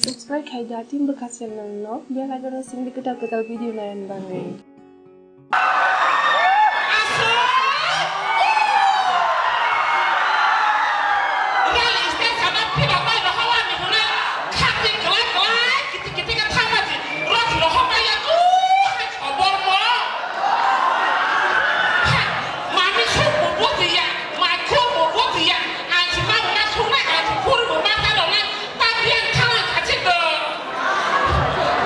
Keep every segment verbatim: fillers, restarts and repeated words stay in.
Subscribe khai da tin bwkha channel no, bell icon no singdi kwtal kwtal video naiyan bagwi. Mami suk bo bujiya, mai khuk bo bujiya, ang si ma bo ma sungnai, ang si phuru bo ma ta rwnai, ta biyang thanglai kha se do.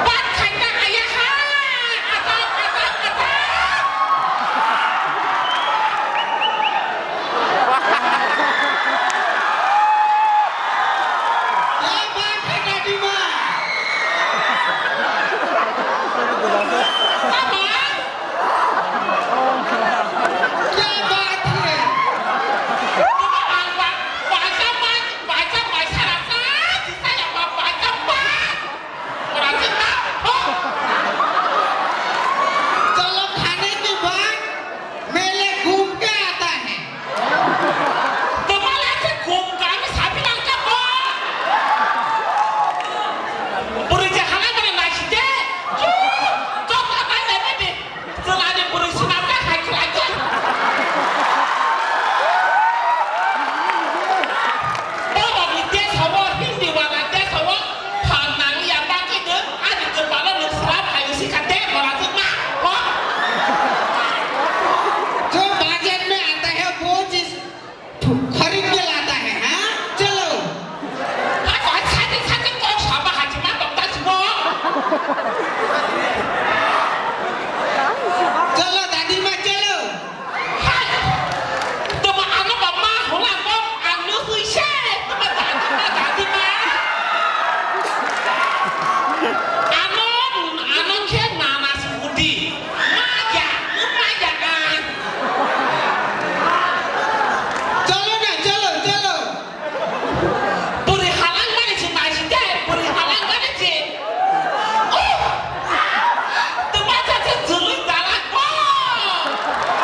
Bat khai ta aya ha, atak, atak, atak. Ya bat khai ta dima. Tama. क्या बात है? चलो, खाने के बाद मेले घूम के आता है। Bwrwi je halai mani naiside. Chuk, chuk, chuk, chuk, chuk, chuk, chuk. Chwlani bwrwi swnamjak hai khlai khe. Borokni desh-o, Hindi wala desh-o phan nangya bagwi nwng ani kwpalo nwng swnam hai wngsi kha de, borajwkma, ho? जो बजट में आता है, वो चीज खरीद के लाता है, हाँ? चलो। Hai, hai, sati, sati, kok sama haji ma tong ta simo. चलो, दादी माँ, चलो। Hai, tama ano ba ma hola ko, ano sui se, tama dadi ma, dadi ma. Ano, ano khe nana sudi. Maya, maya, ah. Chalo na, chalo, chalo. Bwrwi halangmani se naiside, bwrwi halangmani se. Oh! Twma cha cha jwlwi dalak bo.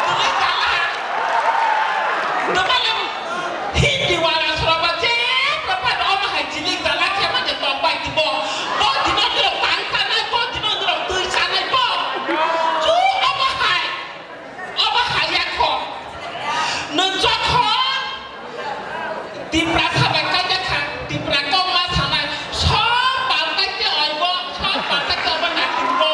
Jwlwi dalak. Twma le Hindi wala soroba je, twma omo hai jwlwi dalak khe mani tong bai di bo. Bo dino dino tang sanai, bo dino dino twi sanai bo. Chu omo hai. Obo haya kho. Nwng jokhon Tiprasa bai kaijak kha, Tipra kok ma sanai, sob paltai khe oibo, sob paltai khe obo naitwkbo.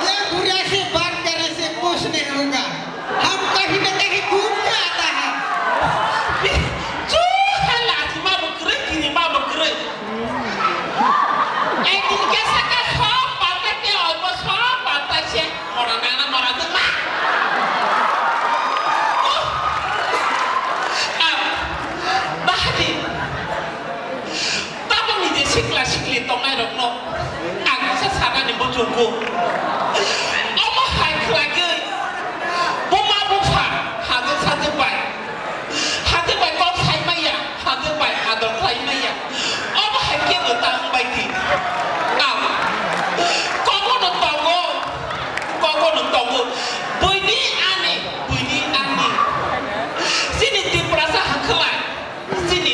ये बुढ़ा से बात करने से कुछ नहीं होगा। हम कहीं ना कहीं घूम के आता है। Chu ha lachima bo kwrwi, kirima bo kwrwi. Ekdin khe saka sob paltai khe oibo, sob paltai se mora nana mora dwma. Bahadi. Tabukni je sikla sikli tongnai rokno ang kisa sanani muchungo. Omo hai khlaiwi buma bupha hajwk sajwk bai. Hajwk bai kok sai maya, hajwk bai ador khlai maya. Omo hai khe bo ta wng bai di. Ang kogo no tongo, kogo no tongo. Buini ani, buini ani. Chini Tiprasa hwnkhe lai, chini,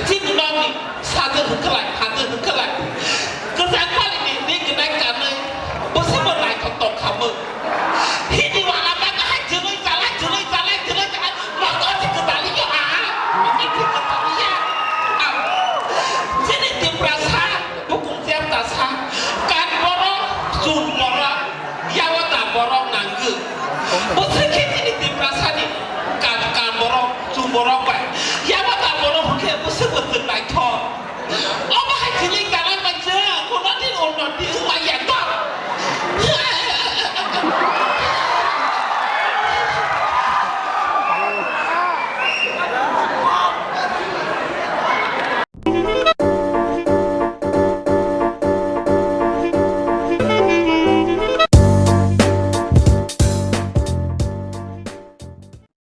chini nokni sajwk hwnkhe lai, hajwk hwnkhe lai. Kwchang pali ni, ni gwnai kanwi, bwswk bo naithok tong kha mwng. Hindi wala ba bahai jwnwi jalai, jwnwi jalai, jwnwi jalai, motor se kwtaliya, ah, motor se kwtaliya. Ah, chini Tiprasa, bukung jem ta sa, kan borok, chun borok, yawa ta borok nangwi. Bwswk khe chini Tiprasa ni kan, kan borok, chun borok,